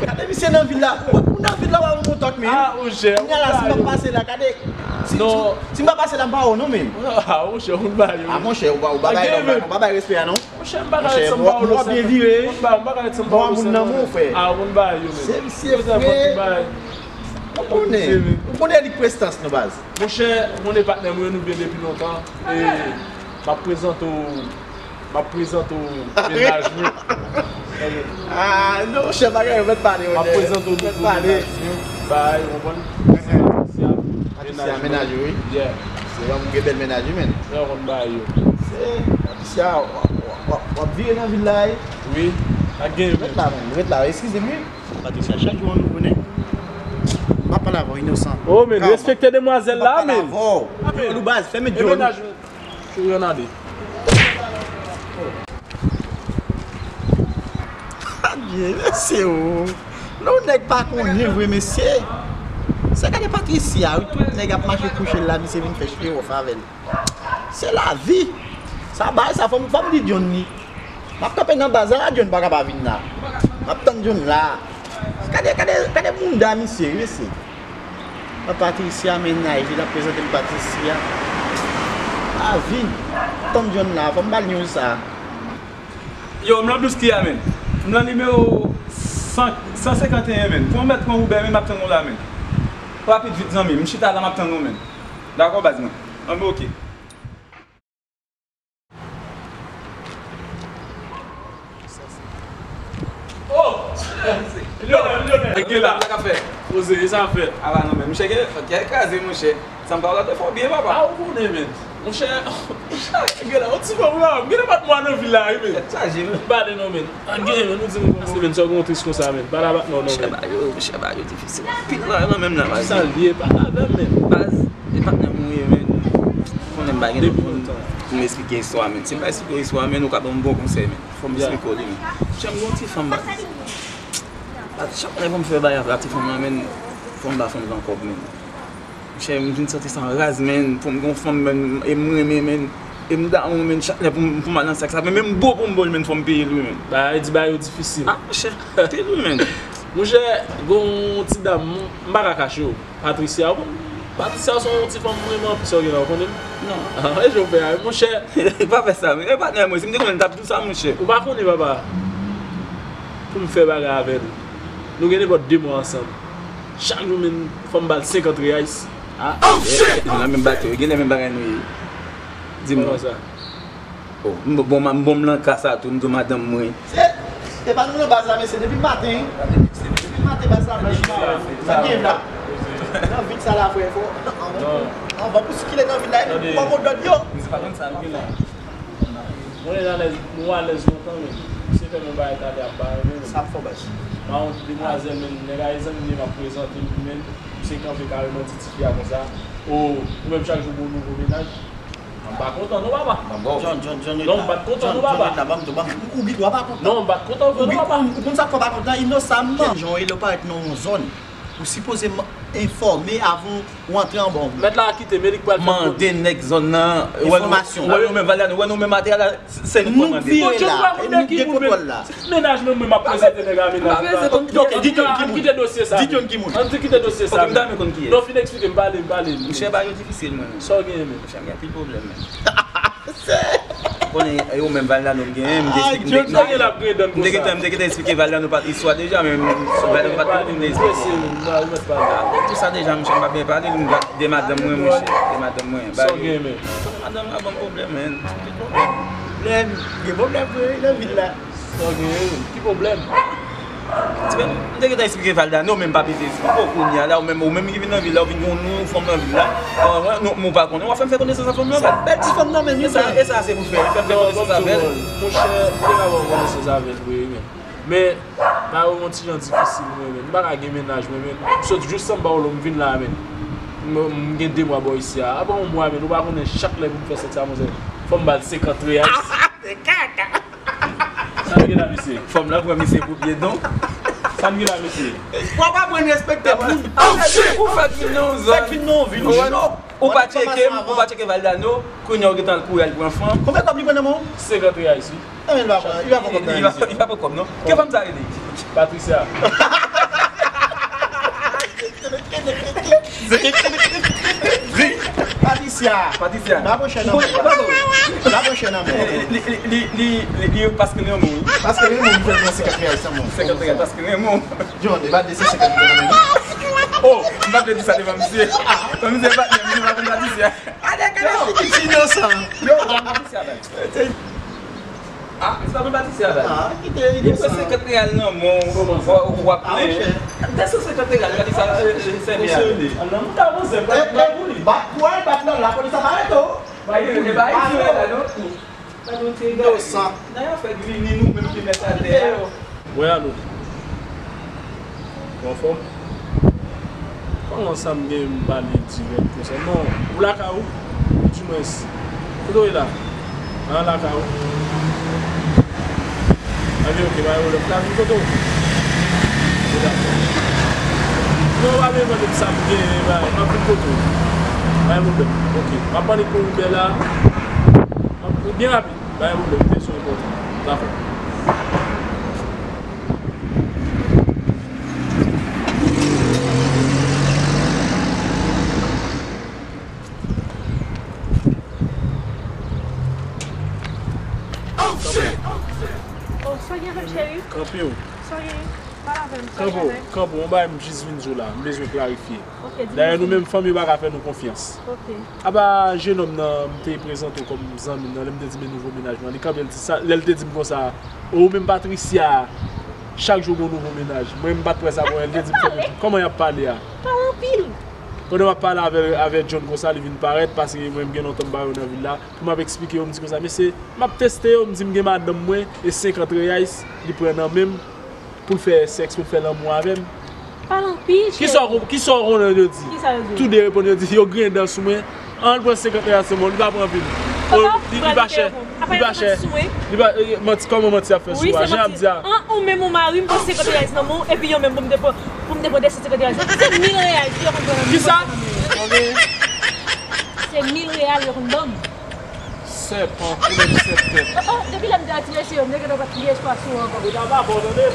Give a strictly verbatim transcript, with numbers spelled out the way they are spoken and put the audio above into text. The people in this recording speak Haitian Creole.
Gade misye nan vil la. Ou nan vil la, w ap montak, men. Ah, monchè. Kounye a la, si m pa pase la, gade. Si, si, si m pa pase la, m pa wè w non, men. Ah, monchè, ou konn ba yo. Ah, monchè, ou pa, ou pa bay lòv la, ou pa bay respè a, non. Monchè, m pa ka ret san m pa wè w. Ou ap byen vire. M pa ka ret san m pa wè w. Moun nan, mon frè. Ah, ou konn ba yo, men. Se misye, frè. Ou konnen, ou konnen li prestans nou, baz. Monchè, ou konnen patnè mwen, nou byen depi lontan. E m ap prezante w, m ap prezante w mennaj mwen. Ah, non, monchè, bagay yo mèt pale, m ap prezante w mennaj mwen. Bay, ou konprann? Se Patricia, mennaj mwen. Yeah. Se yon moun gen bèl mennaj, wi, men. Ou konn bagay yo. Se Patricia, w ap, w ap, w ap, w ap vire nan vil la, wi. Wi, ak gen yo, men. Ret la, men, ret la, eskize m, wi. Patricia, chak jou yon nouvo nèg. M pa pale avè w, inosan. Oh, men, respekte demwazèl la, men. M pa pale avè w. Djòl ou baz, fèmen djòl ou. Mennaj mwen. Chou yon ade. Adye, mesye, o. Non, nèg pa konnen vre, mesye. Se gade Patricia, wi, tout nèg ap mache kouche l la, misye vin fè show off avè l. Se lavi. Sa bay sa, fò m, fò m di John li. M ap kanpe nan baz la, John pa ka pa vin la. M ap tann John la. Gade, gade, gade bounda misye, wi, mesye. Nan Patricia mennaj li, l ap prezante m Patricia. Lavi. Tann John la, fò m ba l news sa. Yo, m nan dous ki a, men. M nan nimewo san, san senkanteyen, men. Pou w mèt pran Uber, men, m ap tann ou la, men. Rapid vit, zanmi m. M chita la, m ap tann ou, men. Dakò, baz mwen. Anben, oke. Oh! Yo, yo, yo, gen la. Sa k ap fèt? Poze, e sa ap fèt? Ala non, men, monchè, gen, gen kraze, monchè. Sa m pa wè, te fò byen, papa. A, ou konnen, men. Monchè, monchè, gen la, yon ti fanm la, gen la, pa t mwa nan vil la, wi, men. Tèt chaje, men. Pale non, men. An gen, men, nou di nou pase, men, sa w gen yon tris konsa, men. Pale avèk nou, non, men. Monchè, ba yo, monchè, ba yo difisil. Anpil nan, nan menm nan, baz. Sa l ye, pale avè m, men. Baz, e patnè m ou ye, men. Konnen m pa gen lòt moun pou m esplike istwa, men. Si m pa esplike w istwa, men, ou ka ban m bon konsèy, men. Fò m esplike w li, men. Monchè, m gen yon ti fanm, baz. Baz, chak lè pou m fè bagay avèk ti fanm nan, men, fò m ba fanm nan kòb, men. Monchè, m vin santi sa raz, men, pou m gen yon fanm, men, e m renmen, men, e m damou, men, chak lè pou m, pou m al nan sèks la, men, menm bo pou m ba l, men, fò m peye l, wi, men. Bagay di ba yo difisil. Ah, monchè, anpil, wi, men. Monchè, gen yon ti dam, m pa ka kache w. Patricia, ou konn Patricia se yon ti fanm vrèman, sa w gen la, ou konnen l? Non. Ah, e jan w fè a, monchè. Pa fè sa, men, e patnè mwen, si m te konnen, m t ap di w sa, monchè. Ou pa konnen, papa. Pou m fè bagay avè l. Nou gen nenpòt de mwa ansanm. Chak jou, men, fò m ba l senkant reais. Ah, oh, shit! Nou nan menm bato, gen lè menm bagay nou ye. Di m non. Kòman sa? Oh, m bon, m bon, m nan ka sa tou, m di w madanm mwen. Se, se pa nou nan baz la, mesye, depi maten. Depi maten, baz la blanch. Sa gen la. Nan vil sa la, frè, fò. Anvan pou sikile nan vil la, epi fò mo dòd yo. Misye pa konn sa, nou gen la. Mwen alèz, nou alèz lontan, men. Misye fè m yon bagay talè ap ba mwen, men. Sa ap fò, baz. Mawon ti demwazèl, men, nèg a e zanmi m ap prezante m, men. Misye kanpe kareman di tifi a konsa. Oh, ou menm chak jou pou nouvo mennaj. M pa kontan non, papa. John, John, John, non, m pa t kontan non, papa. Ou gen dwa pa kontan. Non, m pa t kontan vre non, papa. Ou konn sa k fè w pa kontan, inosamman. Jan w ye lè w parèt nan yon zòn, ou sipoze m-, enfòme avan w antre anba yon. Mèt la kite m, e li k pral fè. Mande nèg zòn nan, wè nou, enfòmasyon. Wè nou menm, Valiano, wè nou menm atè a la, se nou k mande. Nou vire la, e nou gen kontwòl la. Mennaj mwen, mwen, m ap prezante nèg a mennaj mwen. Ok, di John ki moun. Ann kite dosye sa. Di John ki moun. Ann kite dosye sa. Ok, m ta renmen konn kiyès. Non, fin eksplike m, pale, pale. Monchè, bagay yo difisil, mwen. Sa w genyen, men? Monchè, m gen anpil pwoblèm, men. Konnen, yo menm Valiano m genyen, m te eksplike, m te, m te gentan, m te gentan eksplike Valiano pa istwa deja, men Valiano pa t konn m te eksplike. Tout sa deja, monchè, m pa byen pale, m de madanm mwen, monchè, de madanm mwen. Sa w genyen, men? Madanm mwen ban m pwoblèm, men. Lè gen pwoblèm vre nan vil la. Sa w genyen? Ki pwoblèm? Tibèl, m te gentan eksplike Valiano, men m pa bezwen eksplike w kounye a la, ou menm, ou menm ki vin nan vil la, ou vin gen yon nouvo fanm nan vil la. Ah, non, men w pa konnen, w ap fè m fè konesans ak fanm nan, bèl ti fanm nan, men e sa, e sa se pou fè, fè m fè konesans avè l. Monchè, m te ka fè konesans avè l vre, men. Men, bagay yo yon ti jan difisil, mwen, men. M pa ka gen mennaj, mwen, men. M sot jis anba w, m vin la, men. M, m gen de mwa bò isi a. Apa yon mwa, men, ou pa konnen chak lè pou m fè sèks a manzè, fò m ba l senkant reais. Se kaka. Sa n gen la, mesye? Fanm lan pran misye pou bidon. Sa n gen la, mesye? W ap aprann respekte moun. Ou fèk vin nan yon zòn. Fèk vin nan yon vil ou chòk. Ou pa tcheke m, ou pa tcheke Valiano, kounye a w gentan al kouri al pran fanm. Konbyen kòb li pran nan men w? Senkant reais, wi. Enben, li pa pran, li pa pran kòb nan men w. Li pa, li pa pran kòb, non. Ki fanm sa rele? Patricia. Patricia. Patricia. Ba mwen chè nan men. Ba mwen chè nan men. Li, li, li, li, li, li, paske li renmen w, wi. Paske li renmen w, li fè l pran senkant reais nan men w. Senkant reais, paske li renmen w. John, e pa de san senkant reais nan men w. Oh, m pa t vle di sa devan misye. Kon misye pa, misye pa konn Patricia. Ale, gade fi ki ti inosan. Yo, Patricia, bèl. Ah, se pa pou Patricia la. Ah, kite li pran senkant real nan men w, w ap plenyen. De san senkant real, gade sa, se byen. Al nan mouda, monchè, bat pou li. Bat pou l, bat nan lapolis ap arete w. Ba li, ba li, la, non. Gade yon ti inosan. Dayè, fè vini nou menm ki mèt atè a. Wè, alo. Ou anfòm? Kòman sa m gen m pale dirèk konsa? Non, ou lakay ou? Dimwens, kote w ye la? A, lakay ou? Anben, ok, pa gen pwoblèm. M ka vin kote w? Ok, dakò. Non, ou pa bezwen mande m sa m gen, m ap vin kote w. Pa gen pwoblèm. Ok, m ap pale pou Uber la. M ap, byen rapid. Pa gen pwoblèm, kesyon enpòtan. Dakò. Oh, sa w gen avè m, cheri? Kanpe w. Sa w gen? Pale avè m, pale avè m. Kanpe w, kanpe w, yon bagay m jis vin di w la, m bezwen klarifye. Ok, di m. Dayè, nou menm fanm yo pa ka fè nou konfyans. Ok. Apa jenòm nan, m te prezante w kòm zanmi m nan, lè m te di men nouvo mennaj mwen, li kanpe, l di sa, lè l te di m konsa, "O, ou menm Patricia, chak jou gen yon nouvo mennaj." Mwen, m pa t kwè sa, bon, lè l te di m, "Kòman y ap pale a?" Pale anpil. Pandan m ap pale avè, avè John konsa, li vin parèt, paske mwen, m gen lontan m pa wè yo nan vil la, pou m ap eksplike yo, m di konsa, "Mesye, m ap teste yo," m di, "M gen madanm mwen, e senkant reais li pran nan men m." Pou l fè sèks, pou l fè lanmou avè m. Pale anpil, cheri. Kisa w, kisa w konnen yo di? Kisa yo di? Toude reponn, yo di yo griyen dan sou mwen. An, l pran senkant real sou mwen, li pa pran anpil. Papa, li, li pa chè. Li pa chè. Li pa, eh, manti, kòman manti ap fè sou a? Jan ap di a. An, ou menm ou mari m pran senkant real nan men w, epi yo menm pou m te pran, pou m te pran de san senkant real. Se mil real, yo konn pran nan men. Kisa? Se mil real yo konn ban m. Sèpan, koulè sèt tèt. Oh, oh, depi lè m te al ti mesye yo, m te gentan pa t gen espwa sou ou ankò. Ou ta pa bon, tande?